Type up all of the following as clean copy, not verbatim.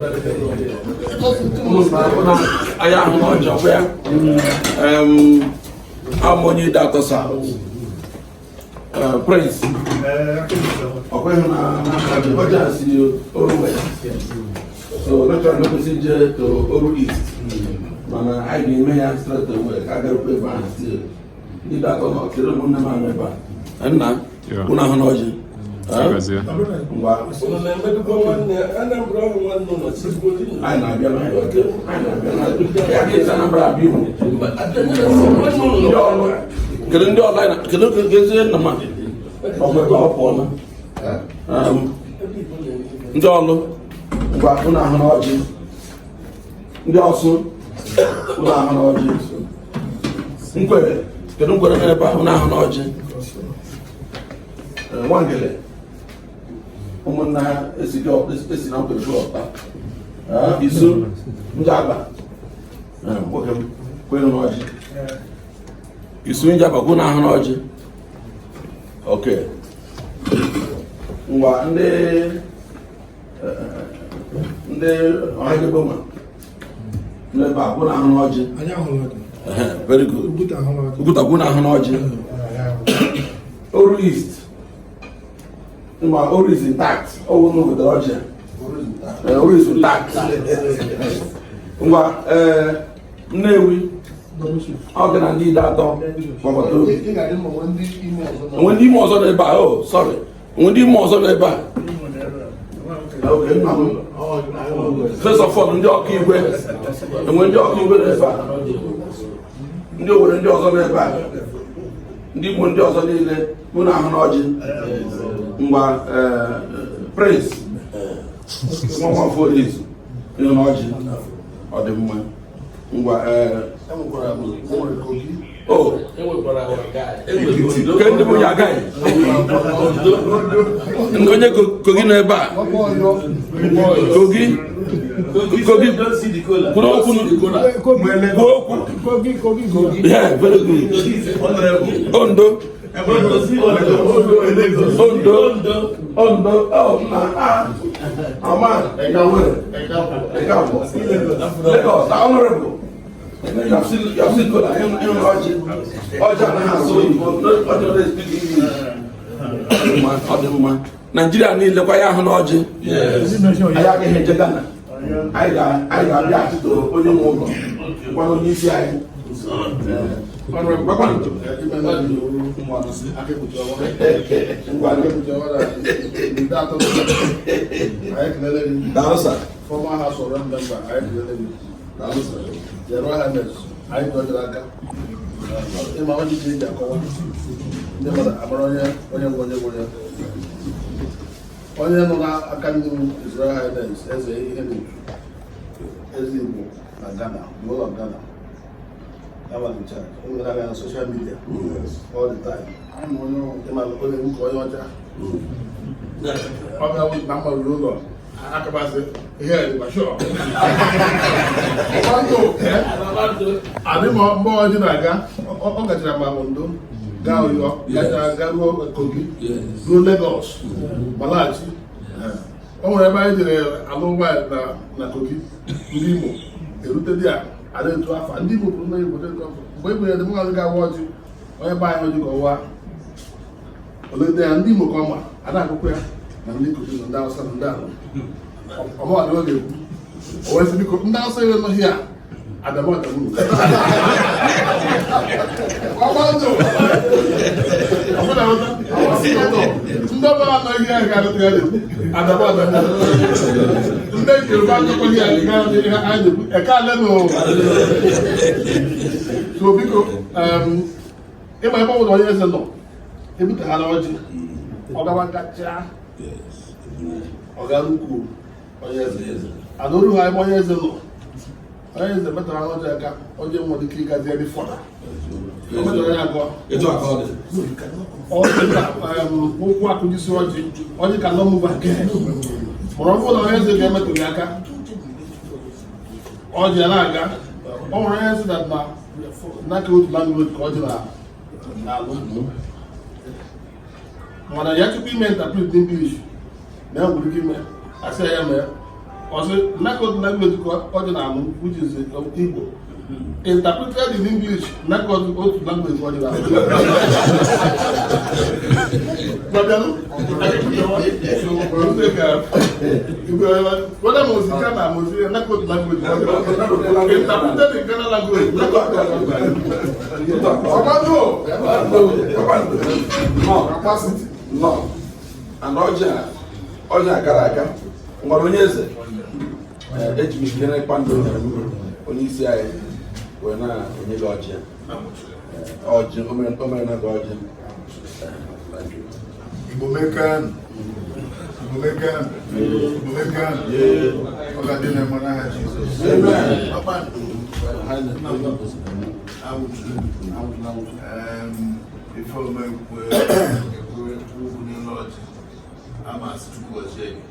Anyị ahụ na ọjọọ kwa ya. Abụ m onye Ideato South. Prince ọkweghị na ọjị a si Oru West, so naturally kwesị ije to Oru East, mana anyị ga-eme ya straight away ka a garukwa ebe ahụ. Still ndị Ideato nọ, kedu ụmụnne m ahụ ebe a nna? Unu ahụ na ọjị. Gazie. Ngwa. Unu na-emedukwa nwanne Anambra ahụ, nwanne ụlọ sigodi. Anyị na-abịa na anyị na-abịa na ya ga-esi Anambra abịa Imo. Ndị ọrụ, kedu ndị ọrụ anyị kedu kedu nna m a? Ọ bụ ebe ọ pụọla. Ndị ọrụ, ngwa, unu ahụ na ọjị. Ndị Ọsụ, unu ahụ na ọjị. Nkwere, kedu Nkwere nọ ebe a? Unu ahụ na ọjị. Nwangele, ụmụnna ha esi na Nkwere ọta. Isu Njaba, nwoke m kwere n'ọjị. Isu Njaba kwụ na ahụ n'ọjị. Ok, ngwa, ndị ọhajeboma n'ebe a kwụ na ahụ n'ọjị. Anyị ahụrụ ọjị. Very good. Oguta ahụrụ ọjị. Oguta kwụ na ahụ n'ọjị. Oru East, ma Oru is intact, ọwụ na wetara ọjị a. Oru is intact. Ngwa, ee, Nnewi, ọ ga na ndị Ideato gbakọta obi. Onwe ndị Imo ọzọ nọ ebe a? Oh, sorry, onwe ndị Imo ọzọ nọ ebe a? Okay, nna m. First of all, ndị Ọkaigwe, enwe ndị Ọkaigwe nọ ebe a? Ndị Owere ndị ọzọ nọ ebe a? Ndị Igbo ndị ọzọ niile, mụ na ahụ n'ọjị. Ngwa, ee, Prince nwa nwafọ izu ịhụ n'ọjị, ọ dị mma. Ngwa, ee. O ke ndị bụ ya agaghị ndị onye Kogi nọ ebe a? Kogi, Kogi, kwuru okwu, kwuo okwu. Kogi, Kogi, Kogi. Yeah, very good. Ondo, Ondo, Ondo. Oh, nna, ah, ama Ewere Ekafọ, Lagos, honorable. You have seen kola, ịhụ ọjị. Ọjị anaghị asụ oyibo, ọjị ọ speak English. Ọ dị mma, ọ dị mma. Naijiria niile kwa ya ahụ na ọjị. Anyị agaghị eje Ghana. Anyị ga-abịa achịto onye nwe ụlọ, gwana onye isi anyị. Gwakwanụ. Ngwanụ. Daalụ, sir. Former House of Rep member, anyị kelele gị. Daalụ, sir. Your Royal Highness, anyị gọjiri aka. Ịma onye ji eji akọwa ndị mmadụ amara onye onye nwe onye nwe onye. Onye nọ n'aka nne m, His Royal Highness Eze Ihe, Eze Igbo na Ghana, the whole of Ghana. That was in charge. Onye na-aga na social media all the time. Ịma onye nwoke onye ọcha. Ọ bịa na mma ruru ụlọ akabasị ihe a dịkwa sure. Adị m mgbe ọjị na-aga, ọ gachara ma Ondo, gaa Oyo, gachara gaa ruo Kogi, ruo Lagos, ma laghachi. O nwere ebe anyị jere alụ nwaanyị na Kogi, ndị Imo erute dị a ada etu afa ndị Imo kwuru na Igbo etu afa mgbe e bunyere m nwaanyị ga-awa ọjị, onye be anyị ọjị ka ọwa olede ya, ndị Imo ka ọ ma ada akụkọ ya na ndị Kogi na ndị Hausa na ndị ala ọmụwadị ọ ga-ekwu. O wee sị, biko, ndị Hausa ire nọghị ya, Adamu, Adamu ọgbandụ ọbụna ndị ọbụla anọghị ya ga-alụta ya na-ekwu Adamu, Adamu. Ndị Yoruba anọkwaghị ya ga-alụta ihe anyị na-ekwu eke ale nụ. So biko, ịma ebe ọbụla onye eze nọ ebuteghara ọjị, ọ gawa gachaa, ọ gara ukwu onye eze adaoru ha. Ebe onye eze nọ, onye eze metara ọjị aka, ọjị nwere ike ịgazi ebe fọda o metara ya agọ. Etu a ka ọ dị. Ọjị na ụkwụ akụjisi ọjị, ọjị ka nọ move again. Mụrụ ọ bụrụ na onye eze ga-emetụ gị aka, ọjị a na-aga. Ọ nwere onye eze na n'aka otu language ka ọjị na-alụ, mana ya tupu ime interpret English na enwere ike ime asị ya mee. Ọ sị nnaka otu language ka ọjị na-anụ, which is Igbo. Interpreted in English, nnaka otu language ka ọjị na-anụ. Babianu, whether mo si Ghana, mo si nnaka otu language ka ọjị na-anụ. Interpreted in Ghana language, nnaka otu language. Kpakpando! Kpakpando! Nnọọ. Nnọọ. And ọjị a, ọjị a gara aga. Nwere onye eze. Eji m ikikere kpando onye isi anyị wee na-enye gị ọjị a. Ọjị, o mere na gị ọjị. Thank you. Igbo mekanụ, Igbo mekanụ, Igbo mekanụ. Ọ ga-adị na mma n'aha Jizọs. Amen. Kpakpando. Awụju. Ife omekwe ekwu okwu n'elu ọjị ama asị Chukwu gọzie gị.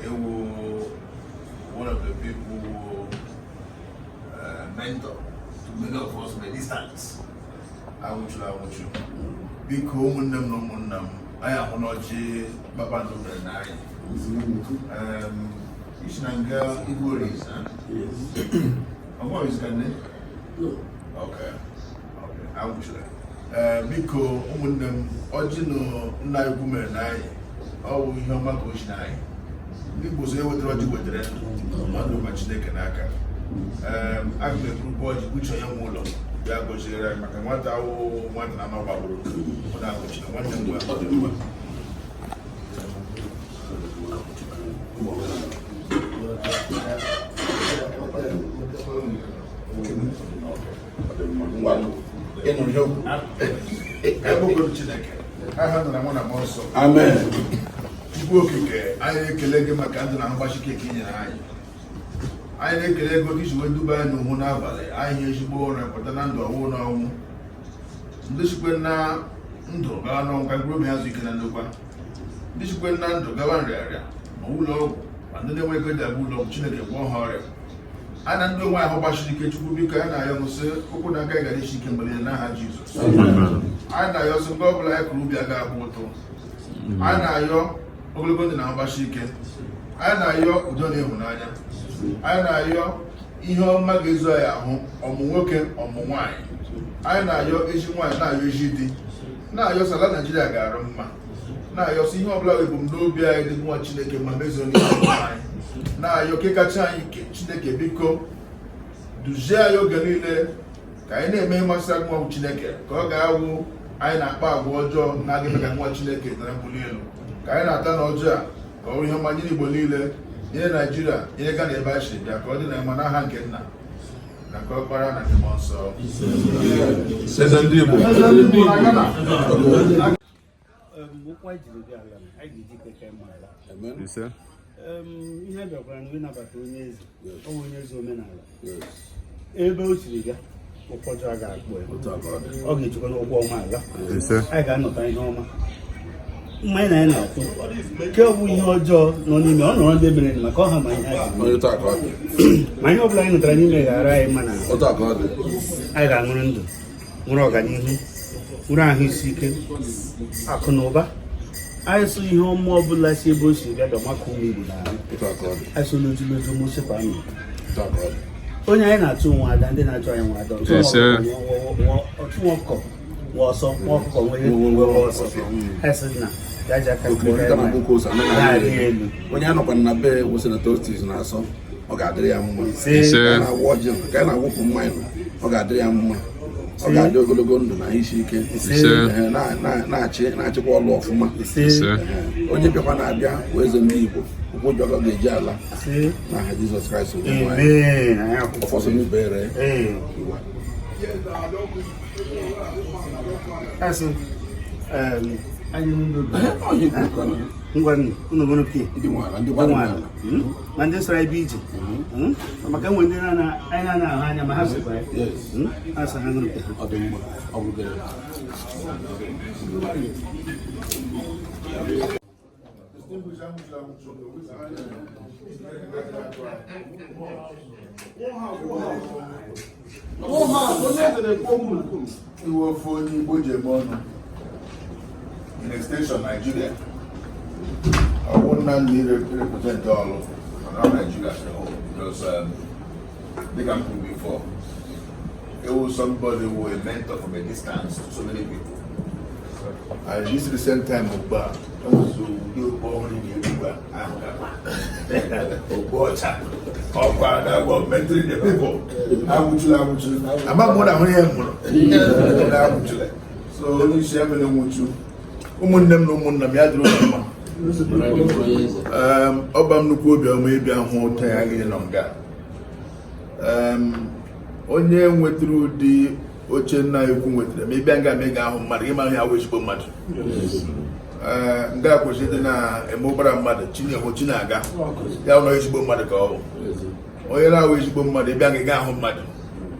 Ewu one of the people who mentor to many of us in the distance. Awụchu awụchu. Biko, ụmụnne m na ụmụnna m, anyị ahụ n'ọjị kpakpando mere na anyị. Isi na nga Igbo Oriz, ọ Oriz ka nne? Okay, awụchara. Ee, biko, ụmụnne m, ọjị na nna anyị ukwu mere na anyị, ọ bụ ihe ọma ka o si na anyị. Ndị Igbo so ewetara ọjị wetara ndụ mmadụ ma Chineke n'aka. Ee, aga m eburukwa ọjị uche onye nwe ụlọ bịa gọziere anyị maka nwata awụ nwata na ama gbagburu mụ na agụchiri nwanne m nwa. Ọ dị mma. Ọ dị mma. Ngwa, ịnụrụ ihe okwu. Ebugoro Chineke aha nna na nwa na mmụọ nsọ. Amen. Chukwu okike, anyị na-ekele gị maka ndụ na mgbachike nke i nyere anyị. Anyị na-ekele gị otu isi wee duba anyị n'uhu n'abalị anyị, ezigbo ụra pụta na ndụ, ọnwụ na ọnwụ, ndị sikwe na ndụ gawa n'ọnwụ, ka mkpụrụ obi ha zu ike na ndokwa, ndị sikwe na ndụ gawa nrịarịa ma ụlọ ọgwụ, ma ndị na-enwe ego ji aga ụlọ ọgwụ, Chineke gwọọ ha ọrịa. A na ndị onwe ahụ gbachiri ike, Chukwu biko, anyị na-ayọ nsị ụkwụ na aka gara isi ike mgbe niile n'aha Jizọs. Anyị na-ayọ sị mgbe ọbụla anyị kụrụ ubi aga akwụ ụtụ. Anyị na-ayọ ogologo ndụ na mgbasi ike. Anyị na-ayọ udo na ịhụnanya. Anyị na-ayọ ihe ọma ga-ezu anyị ahụ, ọmụ nwoke, ọmụ nwaanyị. Anyị na-ayọ ezi nwaanyị, na-ayọ ezi di, na-ayọ sị ala Naijiria ga-arụ mma, na-ayọ sị ihe ọbụla bụ ebumnobi anyị dị nwa Chineke ma mezuo n'ihe anyị na-ayọ ke kacha anyị ike. Chineke biko, duzie anyị oge niile ka anyị na-eme mmasị nwa Chineke, ka ọ ga-awụ anyị na-akpa agwa ọjọọ na-aga eme ka nwa Chineke dara mbuli elu, ka anyị na-ata na ọjọọ a, ka ọ bụrụ ihe ọma nyere Igbo niile, nyere Naijiria, nyere Ghana ebe anyị siri bịa, ka ọ dị na mma n'aha nke Nna na nke Ọkpara na nke Mmụọ Nsọ. Eze ndị Igbo. Okwu anyị jiri bịa ala, anyị ga-eji keke mma ala. Amen. Ise. Ihe a bịakwara na ịnabata onye eze, ọ bụ onye eze omenala. Yes. Ebe o siri bịa, ụfọdụ a ga-akpọ ya. Otu a ka ọ dị. Ọ ga-ejikwa n'ụgwọ ọma ala. Ise. Anyị ga-anọta ihe ọma mmanya na anyị na-akwụ nke ọ bụ ihe ọjọọ nọ n'ime ọ nọrọ ndị mere maka ọha ma ihe anyị Onye otu a ka ọ dị. ma ihe ọbụla anyị nụtara n'ime ga-ara anyị mma na Otu a ka ọ dị. Anyị ga-aṅụrị ndụ, nwere ọganihu, nwere ahụ isi ike, akụ na ụba. Anyị sụ ihe ọma ọbụla si ebe o si bịa bịa maka ụmụ Igbo n'ahụ. Otu a ka ọ dị. Anyị sụ n'otu n'otu mụsịkwa anyị. Otu a ka ọ dị. Onye anyị na-achụ nwa ada, ndị na-achụ anyị nwa ada. Ise. Ọchụ nwa ọkụkọ nwa ọsọ, nwa ọkụkọ nwere nwe ọsọ. Anyị sị na ya ji aka Okirikiri na akwụkwọ ose anaghị na-arị elu. elu. Onye anọkwa na be wụsị tostis na-asọ, ọ ga-adịrị ya mma. Ise. Ise. Ka a na-awụ ọjị, ka a na-awụpụ mmanya, ọ ga-adịrị ya mma, ọ ga-adị ogologo ndụ na isi ike. Ise. Ehe, na-achị na-achịkwa ọlụ ọfụma. Ise. Ise. Ehe, onye bịakwa na-abịa wee eze ndị Igbo ụkwụ jọkọ ga-eji ala Ise. n'aha Jizọs Kraịst onye nwe anyị. Amen. Anyị akwụkwọ. Ọfọsọ n'ubere. Ee. Iwa. Asị, anyị ndụ. Onye kwuru na Ngwa unu bụrụ pie. Ndị nwe ala, ndị ndị gbara nwe ala. ala. Ma ndị soro ebe ije. Maka enwe ndị anyị na-ana ahụ anya ma ha sokwa anyị. Yes. Ha sọ ha ṅụrụ nke ha. Ọ dị mma, ọ bụrụgoro. Iwe ofe onye Igbo ji eme ọnụ in extension Nigeria, ọ bụ nna nna represent ọlụ. and all Nigeria as a whole, because dịka m kwuru before, it was somebody who a mentor from a distance to so many people. And this recent time ugbu a, enwezi ụdị okpu ọhụrụ na ugbu a ahụ gakwa okpu ọcha ọkwa na mentoring the people. Anwụchula, anwụchula, ama m na ahụ ihe m hụrụ na anwụchula. So onye isi emere nwụchu, ụmụnne m na ụmụnna m, ya dịrị unu mma. Ọba m nnukwu obiọma ịbịa hụ ụtọ ya gị nọ nga. Onye nwetara ụdị oche nna ya ukwu nwetara, ma ịbịa nga, ma ị ga-ahụ mmadụ, ịma ihe awụ ezigbo mmadụ. Ee, nga kwesịrị ịdị na-eme ụbara mmadụ chinehụ chi na-aga ya ụlọ ezigbo mmadụ ka ọ bụ onye na-awụ ezigbo mmadụ. Ịbịa nga, ị ga-ahụ mmadụ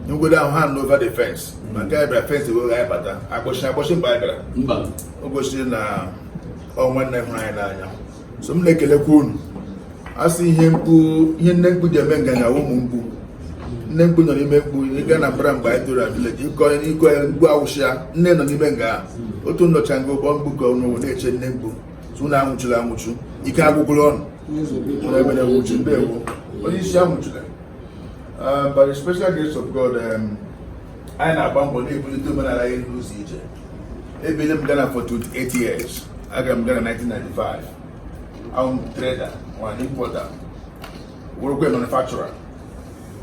n'ogodo ahụ hand over the fence, ma nke anyị bịara, fence wee anyị bata agbọchi agbọchi mgbe anyị bịara. O gosiri na ọ nwanne hụrụ anyị n'anya. So m na-ekelekwa unu. A sị ihe mkpu, ihe nne mkpu ji eme nganga, ụmụ mkpu, nne mkpu nọ n'ime mkpu. Ịga na mbara mgbe anyị toro na village, ịkọ ịkọ ya mkpu awụsịa, nne nọ n'ime nga otu nnọcha nga ụgbọ mkpu ka unu na-eche nne mkpu. So unu anwụchula anwụchu, ike agwụkwụla ọnụ unu emere nwụchu. Ndewo, onye isi anwụchula. By the special grace of God, anyị na-agba mbọ na-ebulite omenala anyị n'ụzọ ije. Ebile m Ghana for 28 years. Agara m Ghana 1995. I'm trader or an importer, work manufacturer,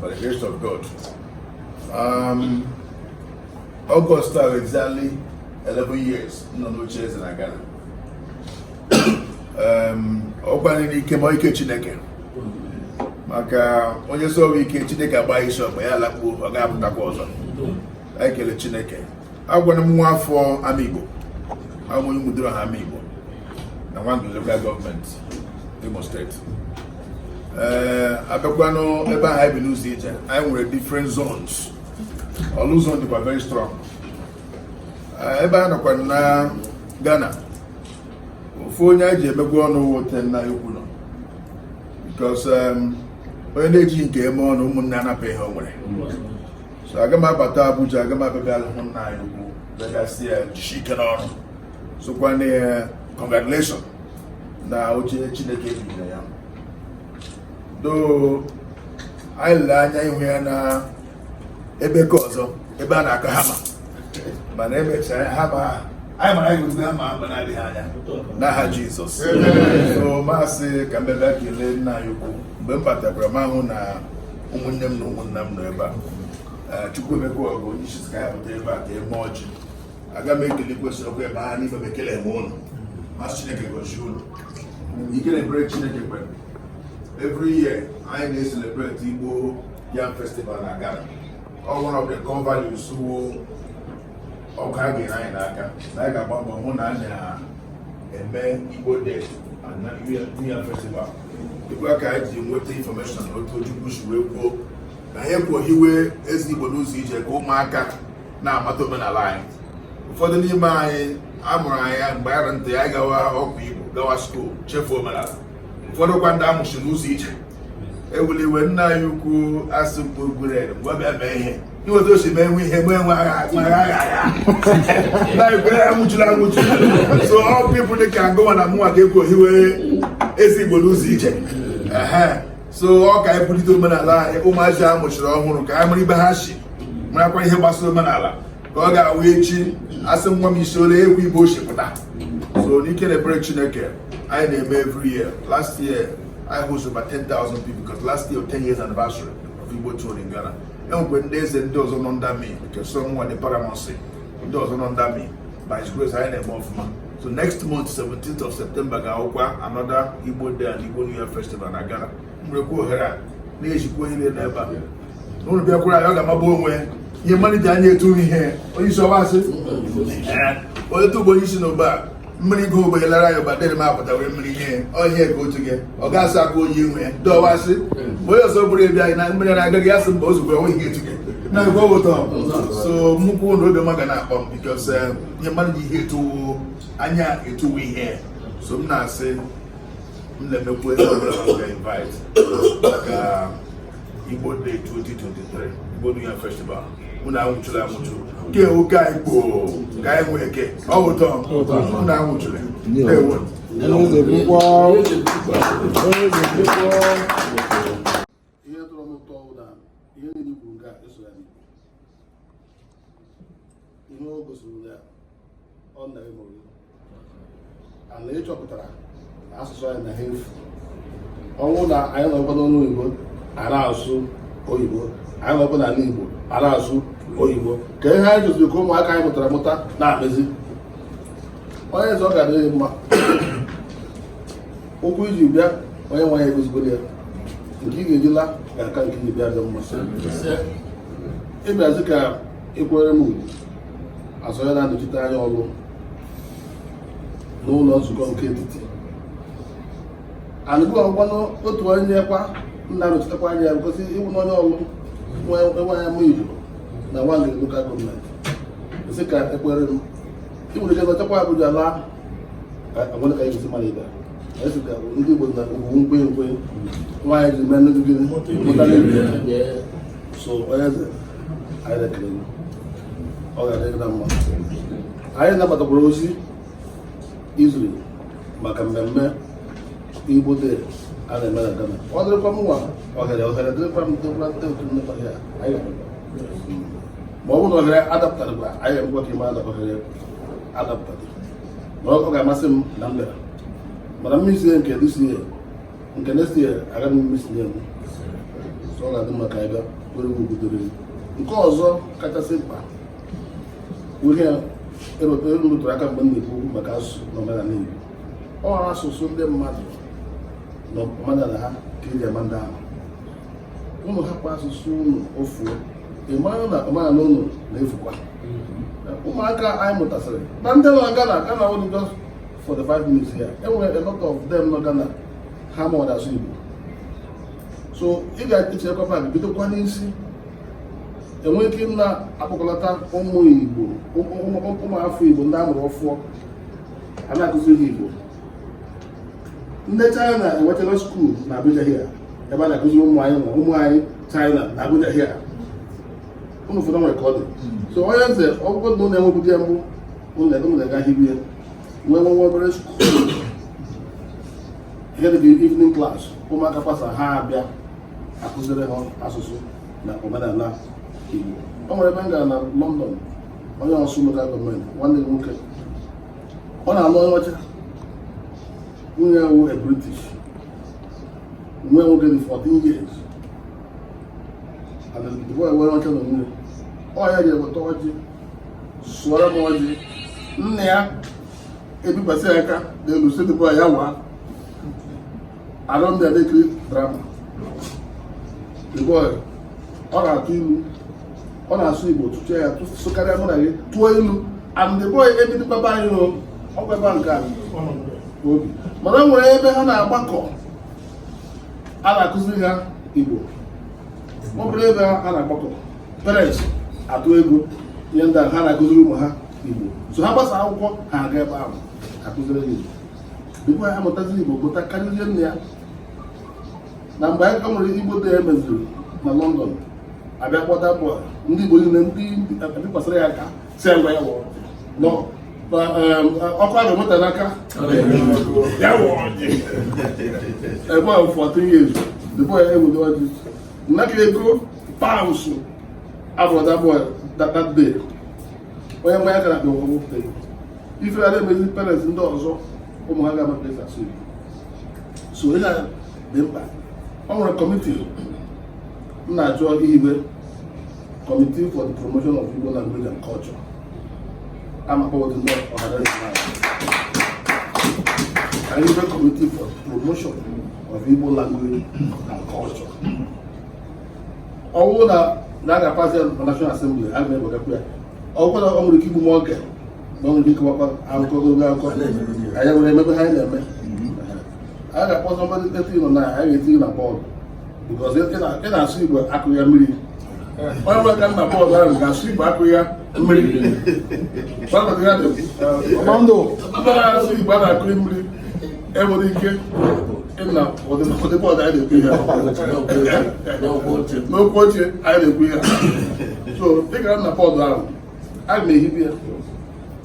by the grace of God. August ahụ, exactly 11 years nọ n'oche eze na Ghana. Ọkwa n'ike ma ike Chineke, maka onye sọrọ ike Chineke agba isi ọkpa ya alakpuo, ọ ga-apụtakwa ọzọ. Anyị kele Chineke. Agwara m nwa afọ ama Igbo, abụ onye Umudoro ha ama Igbo na Nwangwu Local Government, Imo State. Ee, abịakwanụ ebe ahụ anyị bi n'ụzọ ije, anyị nwere different zones. Ọlụ zone dịkwa very strong. Ee, ebe a nọkwa na Ghana, ofu onye anyị ji emegbu ọnụ wote nna ya ukwu nọ, because onye na-ejighị nke eme ọnụ, ụmụnne anapụ ihe o nwere. So aga m abata Abuja, aga m abịa hụ nna anyị ukwu, bịagasị ya jishi ike n'ọrụ, sokwana ya congratulation na oche Chineke ebinyere ya. Doo anyị lere anya ihu ya na ebe ka ọzọ, ebe a na-akọ hama, mana emechara hama anyị mara anyị gozigo hama mgbe na-adịghị anya n'aha Jizọs. So masị ka m bịa kelee nna anyị ukwu. Mgbe m batakwara, m ahụ na ụmụnne m na ụmụnna m nọ ebe a. Ee, Chukwuemeka Ọgụ, onye isi ka ya pụta ebe a ka eme ọjị. Aga m ekele kwesịrị okwu ebe ha n'ime m ekele m ụnụ, masị Chineke gọzie unu. Ike na ebere Chineke kwere, every year anyị na-celebrate Igbo Yam Festival na Ghana. Ọ one of the core values wo ọkụ a ga-ere anyị n'aka na anyị ga-agba mbọ hụ na a na-eme Igbo Day and na New Yam Festival. Dịkwa ka anyị ji nweta information na otu Ojukwu si wee kwuo na anyị kwuo hiwe eze Igbo n'ụzọ ije ka ụmụaka na-amata omenala anyị. Ụfọdụ n'ime anyị amụrụ anyị mgbe anyị ntị anyị gawa ọkụ Igbo, gawa school, chefuo omenala. Ụfọdụ kwa ndị amụchi n'ụzọ ije ewuli iwe nna anyị ukwu asị mkpogbured mgbe ọ bịa mee ihe iweta o si mee nwe ihe mee nwe agha nwe agha agha nna anyị kwere anwụchiri anwụchu. So all people dị ka ngụwa na mụnwa ga-ekwu hiwe ezi Igbo n'ụzọ ije. Ehe, so ọ ka anyị bulite omenala anyị, ụmụazị a mụchiri ọhụrụ, ka anyị mara ibe ha si marakwa ihe gbasara omenala, ka ọ ga-awụ echi asị nwa m isi ole egwu Igbo o si pụta. So n'ike na ebere Chineke, anyị na-eme every year. Last year I host about 10,000 people, because last year 10 years anniversary of Igbo Throne in Ghana. Enwekwe ndị eze ndị ọzọ nọ under me, because some nwa the paramountcy, ndị ọzọ nọ under me. By His grace, anyị na-eme ọfụma. So next month, 17th of September, ga-awụkwa another Igbo Day and Igbo New Year Festival na Ghana. M nwerekwa ohere a na-ejikwa onye niile ebe a na unu bịakwara anyị, ọ ga-amagbu onwe ihe mmalite anya etu ihe onye isi ọwa asị onye tugbo onye isi n'ụba a mmiri go ogbenye lara ya ụba dịrị m apụta were mmiri nye ọ ihe ka otu gị ọ ga-asị aka oyi enwe ya dọwasị onye ọzọ bụrụ ebe anyị na mmiri na-agaghị asị mba ozugbo enweghị ihe etu gị na-ekwe ụtọ. So nnukwu na obiọma ga na-akpọ m, because ihe mmadụ ji ihe etuwo anya etuwo ihe. So m na-asị m na-emekwu ebe ọbụla m ga-invite maka Igbo Day 2023, Igbo New Year Festival. Unu anwụchụla anwụchụ ke oge anyị gboo ka anyị nwee eke ọ ụtọ unu anwụchụla. Ndewo. Eze bụkwa. Eze bụkwa. Ihe tọrọ m ụtọ bụ na ihe niile i kwuru nke a eso ya n'Igbo. Ihe o gosiri na ọ nna gị mụrụ gị ana ị chọpụtara na asụsụ anyị na ha efu ọnwụ na anyị nọkwa n'ọnụ oyibo a na-asụ oyibo, anyị nọkwa n'ala Igbo a na-asụ oyibo, ka ihe anyị chọziri ka ụmụaka anyị mụtara mụta na-akpezi. Onye eze, ọ ga-adịrị gị mma. Ụkwụ iji bịa, onye nwe ya egozigoro ya, nke ị ga-eji laa ga-aka nke iji bịa dị mma. Ịbịazi ka ịkwere m ugwu azụ onye na-anọchite anya Ọlụ n'ụlọ nzukọ nke etiti anụgụ ọgwanụ otu onye kwa na-anọchitekwa anya ya gosi ịwụ na onye Ọlụ nwe anya mụ Igbo na Nwangele Local Government sị ka ekwere m. Ị nwere ike nọchakwa Abuja laa, nwere ka anyị gosi mara ibe esi ka ndị Igbo na ugwu nkwe nkwe nwaanyị ji mee nnukwu gịnị mụta n'Igbo. So onye eze, anyị na-ekele gị, ọ ga-adị gị na mma. Anyị nabatakwara ozi izuru maka mmemme Igbo Day a na-eme na Ghana. Ọ dịrịkwa m nwa ohere, ohere dịrịkwa m, dịrịkwa ndị otu nnekwa ya, anyị ga-abịa. Ma ọ bụrụ na ohere adapụtara, anyị ga-emekwa ka ime ada ohere adapụtara na ọ ga-amasị m na m bịara, mana mmisie nke this year, nke next year agaghị m mmisie m. So ọ ga-adị mma ka anyị bịa were ugwu dịrị. Nke ọzọ kachasị mkpa bụ ihe erutụrụ aka mgbe m na-ekwu okwu maka asụsụ na omenala Igbo. Ọ asụsụ ndị mmadụ na omenala ha ka eji ama ndị ahụ. Unu hapụ asụsụ unu ofuo, ị mara na omenala unu na-efukwa. Ụmụaka anyị mụtasịrị na ndị nọ na Ghana, Ghana only just 45 minutes here, enwere a lot of them nọ Ghana, ha ma asụ Igbo. So ị ga-echerekwa pak bidokwa n'isi, enwere ike na-akpọkọlata ụmụ Igbo, ụmụ afọ Igbo ndị amụrụ ọfụọ, a na-akụziri ha Igbo. Ndị China enwetara school na Abuja here ebe a na-akụziri ụmụ anyị nwa ụmụ anyị China na Abuja here. Ụmụ ụfọdụ nwere ka ọ dị. So onye eze, ọgwụgwọ na ụlọ enwebughị ya mbụ, ụlọ ebe ụlọ ga hibe ya, nwee nwe obere school, ihe dị evening class, ụmụaka gbasa ha abịa akụziri ha asụsụ na omenala Igbo. O nwere ebe m gara na London, onye Ọsụ Local Government, nwanne gị nwoke, ọ na-alụ onye ọcha, nwunye ya wụ a British. Nwa nwoke dị 14 years and the boy were ọcha na nwunye ọ ya jere weta ọjị, sụọrọ m ọjị. Nna ya ebikwasị ya aka n'elu si the boy ya waa alụmdi adekiri drama. The boy, ọ na-atụ ilu, ọ na-asụ Igbo tụchaa ya sụkarịa mụ na gị tụọ ilu. And the boy ebidokwa be anyị o ọkwa ebe nke a obi, mana o nwere ebe ha na-agbakọ a na-akụziri ha Igbo. Ọ bụrụ ebe ha na-agbakọ, parents atụ ego ihe ndị a, ha na-akụziri ụmụ ha Igbo. So ha gbasa akwụkwọ, ha aga ebe ahụ akụziri ha Igbo. Bikwa ya mụtazi Igbo mụta karịzie nne ya. Na mgbe anyị ka nwere Igbo Day emeziri na London, abịa kpọta bụ ndị Igbo niile, ndị abikwasịrị ya aka si ya ngwa ya wụọ nọ ọkụ a ga-enweta n'aka ya wụọ ọjị. Ebe ahụ 14 years, the boy ewere ọjị nnaka ego pounds abụrụda boy that day. Onye nwe ya gara akpa wepụta ego ife ya na-emezi. Parents ndị ọzọ, ụmụ ha ga-ama ka esi asụ Igbo. So ihe a dị mkpa. Ọ nwere committee m na-achọ ihibe, Committee for the Promotion of Igbo Language and Culture. Ama akpọwọdụ ndị ọhaneze anyị hibe Committee for the Promotion of Igbo Language and Culture. Ọ bụrụ na a ga-apasị ya na National Assembly, a ga-ewegakwa ya. Ọ bụrụ na ọ nwere ike igbu m oge, na ọ nwere ike ịkọwakwa akụkọ ogologo akụkọ anyị nwere emebe ha anyị na-eme, a ga-akpọ somebody etu nọ na anyị ga-etinye na board, because ị na-asụ Igbo akụ ya mmiri. Onye nwere ka nna board ahụ ga-asụ Igbo akụ ya mmiri. Ọgbandụ. Ndị na-asụ Igbo a na-akụ mmiri enwere ike. Ịna ọdịbọọdụ anyị na-ekwu ihe n'okwu ochie anyị na-ekwu ihe. So dịka na bọọdụ ahụ, a na-ehibe ya,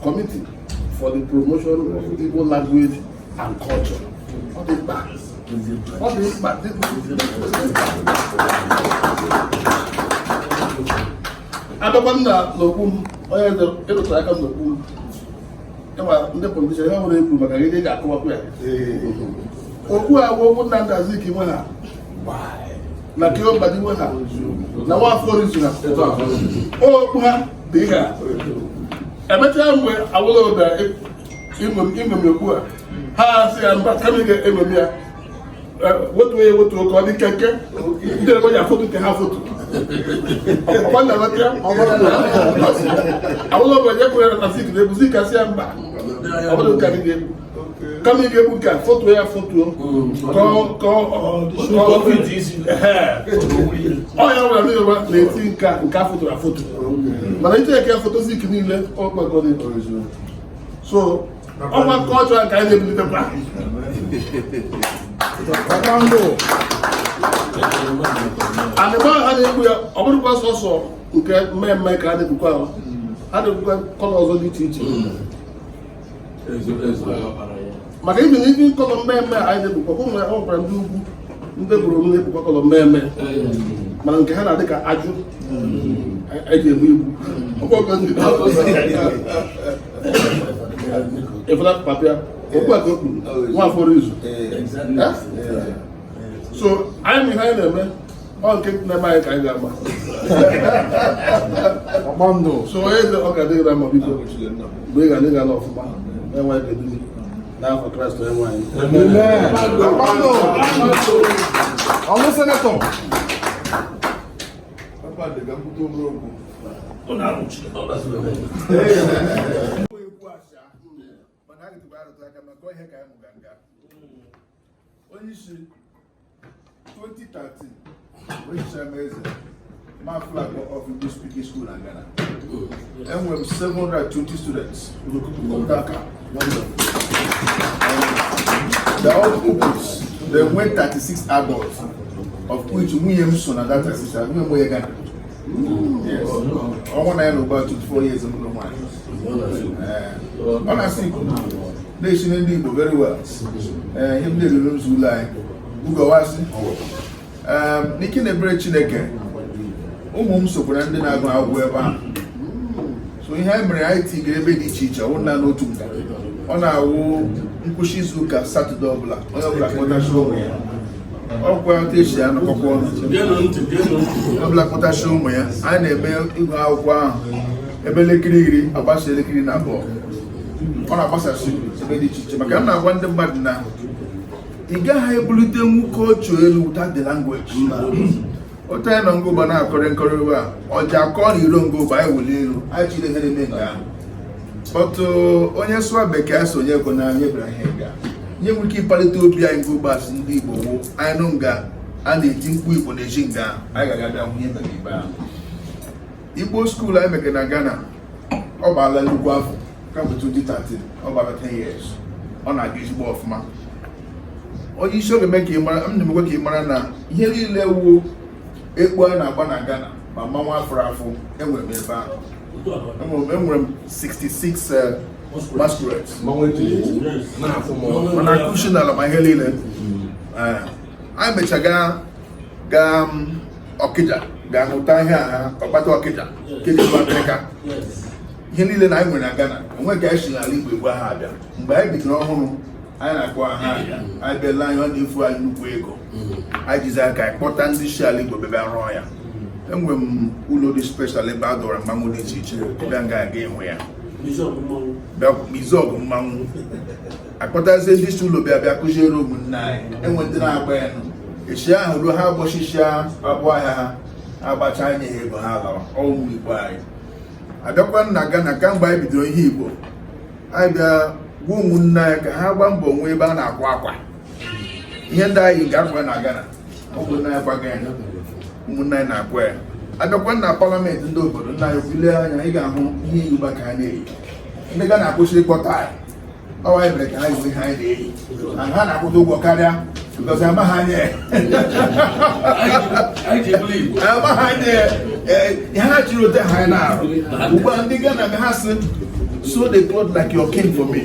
Committee for the Promotion of Igbo Language and Culture. Ọ dị mkpa, ọ dị mkpa. Abịakwa nna n'okwu m, onye eze ịrụtara aka m n'okwu m, ịma ndị politician, ihe ọbụla ekwu maka ihe ga-akọwakwa ya. Okwu a bụ okwu Nnamdi Azikiwe ha na K.O. Mbadiwe ha na Nwafọ Orizu ha. Okwu ha dị ihe a. Emechaa, mgbe Awolowo bịara iṅomi okwu a, ha sị ya mba, kama ị ga-eṅomi ya, wetuo ya, wetuo ka ọ dị nkenke, ndị ebe ya foto nke ha foto ọkwa na ya. Awolowo ya kwere na Zik na-ebu Zik, asị ya mba, ọ bụrụ nke anyị ga-ebu, kama ị ga-egbu nke a, fotuo ya, fotuo ka ọ ọ ya nwere ndị Yoruba na-eti nke a, nke a fotoro afoto, mana iche eke foto Zik niile ọ gbagoro. So ọkwa kọlchọ nke anyị na-ebulitekwa. Kpakpando. And mgbe ha na-egbu ya, ọ bụrụkwa sọsọ nke mmemme ka ha na-egbukwa ahụ, ha na-egbukwa colour ọzọ dị iche iche, maka ibi na ibi colour mmemme anyị na-egbukwa. Ọ nwere, ọ nwekwara ndị ugwu, ndị bụrụ na-egbukwa colour mmemme, mana nke ha na-adị ka ajụ eji egbu igbu. Ọkwa ndị efela papịa okwu a ka o kwuru Nwafọ Orizu. So anyị ma ihe anyị na-eme, ọ nke na-eme anyị ka anyị ga-ama. Kpakpando. So onye eze, ọ ga-adịghị na mma. Biko, mgbe ị ga-adị gala ọfụma, enwe anyị ga-eduzi n'afọ Kraịst onye nwe anyị. Amen. Kpakpando. Ọnwụ senator. Kpakpando, ka m kwute obere okwu. Ekwu asha, mana a gịtụkwa arụtụ aka maka ihe ka anyị mụga nga. Onye isi, 2013, onye isi ama eze ma flag off Igbo speaking school na Ghana. Enwere m 720 students. Aka. The all pupils, they went 36 adults, of which nwunye m so na that 36. Nwunye m onye Ghana. Yes. Ọnwa na ya na ugbu a 24 years m lụrụ nwaanyị. Ọ na-asụ Igbo, na-esi ndị Igbo very well. Ee, ihe m na-eruru m ụlọ anyị ugowasị n'ike na ebere Chineke, ụmụ m sokwa na ndị na-agụ akwụkwọ ebe ahụ. So ihe anyị mere, anyị tigere ebe dị iche iche, ọ wụ na n'otu nga ọ na-awụ nkwụsị izu ụka Saturday ọbụla, onye ọbụla kpọtachi ụmụ ya, ọkwa otu esi anọkọkwa ọnụ. Geenụ ntị, geenụ ntị. Onye ọbụla kpọtachi ụmụ ya, anyị na-eme ịgụ akwụkwọ ahụ ebe elekere 10 agbasa elekere 12, ọ na-agbasasị ebe dị iche iche, maka m na-agwa ndị mmadụ na ị gaghị ebulite nwoke otu elu without the language. Otu anyị nọ ngụgba na-akọrị nkọrị ugbu a, ọja akọ na iro ngụgba, anyị wuli elu, anyị chiri ihe na-eme nke ahụ. Otu onye sụwa bekee asị onye kwe na anyị bịara ihe nga ihe nwere ike ịkpalite obi anyị ngụgba asị ndị Igbo wụ anyị nụ nga a na-eti mkpu Igbo na-eji nga anyị ga-aga bịa hụ ihe mere ibe ahụ. Igbo school anyị mekere na Ghana, ọ gbaala nnukwu afọ kamgbe 2013, ọ gbara 10 years, ọ na-aga ezigbo ọfụma. Onye isi, ọ ga-eme ka ị mara, m na-emekwa ka ị mara na ihe niile wu ekpo a na-agba na Ghana, ma mmanwụ afụrụ afụ, enwere m ebe ahụ. Enwere m 66 masquerades. Mmanwụ etiri eti na-afụ mmọnwụ. Mana akụshi n'ala ma ihe niile. Anyị mecha gaa Ọkịja gaa hụta ihe a ha ọkpata Ọkịja nke dị Afrịka. Ihe niile na anyị nwere na Ghana, enweghị ka anyị si n'ala Igbo egbu ha abịa. Mgbe anyị bidoro ọhụrụ, anyị na-akpọ ha abịa, anyị bịala anyị, ọ na-efu anyị nnukwu ego. Anyị jizi aka anyị kpọta ndị isi ala Igbo bịa rụọ ya. Enwere m ụlọ dị special ebe a dọrọ mmanwụ dị iche iche, bịa nga aga ịhụ ya, bịa izọgụ mmanwụ, akpọtazie ndị isi ụlọ bịa bịa kụziere ụmụnne anyị. Enwe ndị na-agba ya nụ echi ahụ ruo ha agbọchicha abụ ahịa ha agbacha anya ha ego ha lawa. Ọ ụmụ Igbo anyị abịakwa na Ghana. Kamgbe anyị bidoro ihe Igbo, anyị bịa gwa ụmụnne anyị ka ha gbaa mbọ nwee ebe a na-akwa akwa ihe ndị anyị nke akwa na Ghana. Ụmụnne anyị kwaga ya, ụmụnne anyị na-akwa ya. Abịakwa na parliament, ndị obodo nna anyị kwulie anya, ị ga-ahụ ihe Igbo ka ha na-eyi. Ndị Ghana akwụsịrị ịkpọta anyị, ọ anyị mere ka ha yiwe ihe anyị na-eyi, and ha na-akwụta ụgwọ karịa. Because amaghị anya ya. Anyị ji ebulu Igbo. Amaghị anya ya. Ihe ha chiri ote ha na-arụ. Ugbu a ndị Ghana ha sị, "Sew the cloth like your king for me."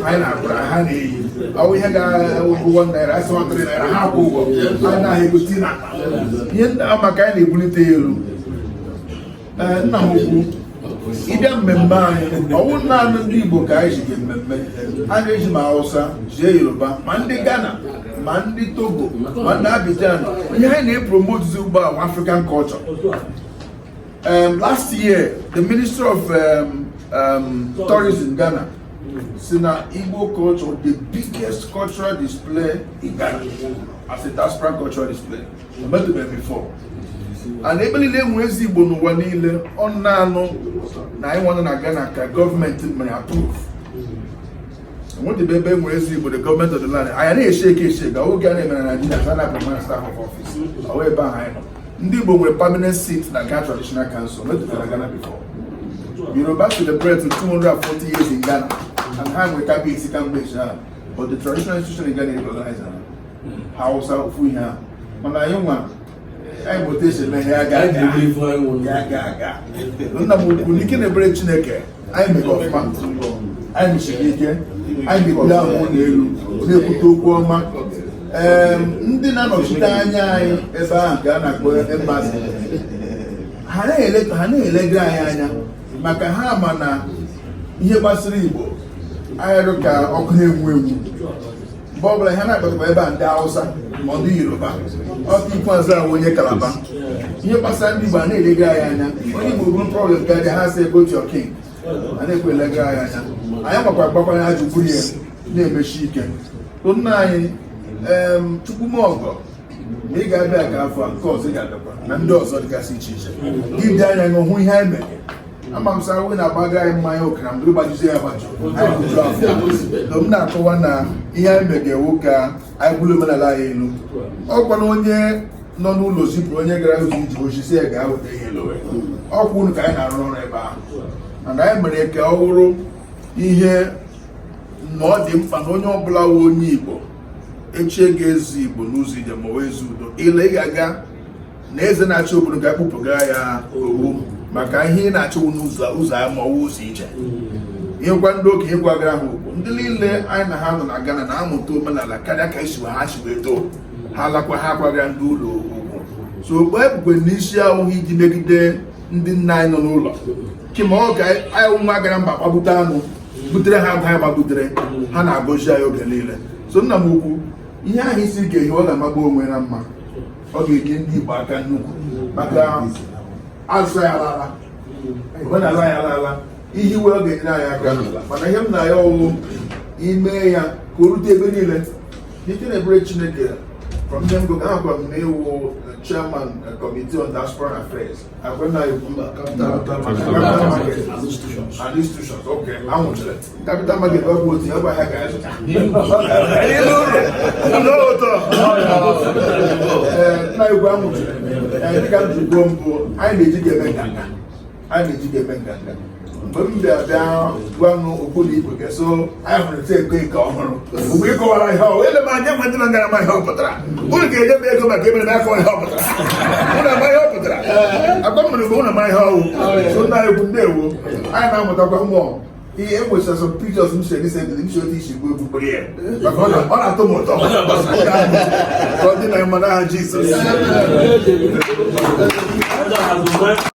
Anyị na-akwụrụ ha na-eyi. Ọ bụ ihe ga-awụ ₦1, asị ₦3, ha akwụ ụgwọ. Anyị na-ahụ ego tii n'akpa. Ihe ndị a maka anyị na-ebulite ya elu. Ee, nna m ukwu, ịbịa mmemme anyị, ọwụ naanị ndị Igbo ka anyị ji mmemme a na-eji, ma Hausa jie, Yoruba, ma ndị Ghana, ma ndị Togo, ma ndị Abidjan. Ihe anyị na-epromote ugbu a bụ African culture. Last year, the Minister of Tourism Ghana si na Igbo culture, the biggest cultural display in Ghana as a diaspora cultural display emetụbeghị before. And ebe niile enwe eze Igbo n'ụwa niile, ọ na-anụ na anyị nwanne na Ghana ka gọọmenti mere approve. Enwetebe ebe enwere eze Igbo, the government of the land anyị na-eche eke eche ga oge a na-eme na Nigeria sa na permanent staff of office. Ọ ebe ahụ anyị nọ, ndị Igbo nwere permanent seat na Ghana Traditional Council metụtara na Ghana before. Yoruba celebrate 240 years in Ghana and ha nwere kabiyesi kamgbe echi ha, but the traditional institution in Ghana recognize ha. Hausa ofu ihe ha, mana anyị nwa anyị bụ otu esi eme ihe aga Anyị ji ebulu ife anyị nwụrụ. Aga aga. Nna m ukwu, n'ike na ebere Chineke, anyị mere ọfụma, anyị mesiri ike, anyị na-ebuli ahụ ụlọ elu, na-ekwute okwu ọma. Ee, ndị na-anọchite anya anyị ebe ahụ ka a na-akpọ embassy, ha na-elega anyị anya maka ha ma na ihe gbasara Igbo anyị ka ọkụ na-enwu enwu. Mgbe ọbụla ihe na-akpatakwa ebe a, ndị Hausa ma ndị Yoruba, ọkụ ikpeazụ ahụ onye Kalaba, ihe gbasara ndị Igbo a na-elega anyị anya. Onye Igbo bụrụ problem karịa, ha sị, "Go to your king." A na-ekwe elega anyị anya. Anyị makwa gbakwanye ajụ buru ya na-emechi ike. Nna anyị, Chukwuemọgọ, na ị ga-abịa ka afọ a nke ọzọ ị ga-abịakwa na ndị ọzọ dịgasị iche iche gị dị anya ṅụ hụ ihe anyị mere. Ama m sị awụ na-agbaga anyị mmanya okara mgbe gbajizie ya agbaju, anyị kwujuru afọ. M na-akọwa na ihe anyị mere ka anyị bụrụ omenala anyị elu. Ọkwa na onye nọ n'ụlọ zipụrụ onye gara ụzọ iji ochi si ya gaa weta ihe elowe. Ọkwa unu ka anyị na-arụ ọrụ ebe ahụ, mana anyị mere ka ọ wụrụ ihe na ọ dị mkpa na onye ọbụla wụ onye Igbo echie ga-ezu Igbo n'ụzọ ije ma ọ ezi udo ile. Ị ga-aga na eze na-achị obodo ga-akpụpụga ya ogbu maka ihe ị na-achọwu n'ụzọ ụzọ ma ọwụ ụzọ ije. Ịgwa ndị okenye gwagara ha okwu, ndị niile anyị na ha nọ na Ghana na-amụta omenala karịa ka esi ha si wee too. Ha lakwa, ha kwagara ndị ụlọ ugwu. So okpu ebukwe n'isi ahụhụ iji megide ndị nna anyị nọ n'ụlọ kema ọ ka anyị nwa gara mba gbagbute anụ butere ha, agụ anyị gbagbutere ha, na-agọzi anyị oge niile. So nna m ukwu, ihe ahụ isi ga-ehi, ọ ga-amagbu onwe na mma. Ọ ga-enye ndị Igbo aka nnukwu maka asụsụ ya alala, omenala ya alala, ihe iwe ọ ga-enyere anyị aka. Mana ihe m na-ya ọwụ ime ya ka o rute ebe niile n'ike na ebere Chineke. From ndị mbụ ka m na ịwụ chairman committee on diaspora affairs agwa na ekwu capital market and institutions. Okay, anwụchara capital market, ọ bụ otu ya bụ ahịa ka ya zụta n'ụtọ. Ee, nna egwu anwụchara. Ee, dịka m ji kwuo mbụ, anyị na-eji ga-eme nganga, anyị na-eji ga-eme nganga. Mgbe m bịa bịa gwa m okwu na igwe so anyị hụrụ ete ego nke ọhụrụ mgbe ị kọwara ihe ọ ele m anya nwe ndị na ngara ma ihe ọ pụtara. Unu ga-enye m ego maka emere n'afọ ihe ọ pụtara. Unu ama ihe ọ pụtara, agwa m mere mgbe unu ama ihe ọwụ. So nna egwu, ndewo. Anyị na-amụtakwa mmụọ ihe. E nwechara some pictures m sere recently, m si otu isi gbuo egwu kpere ya maka ọ na-atọ m ụtọ. Ka ọ dị na mma n'aha Jizọs. Azụma.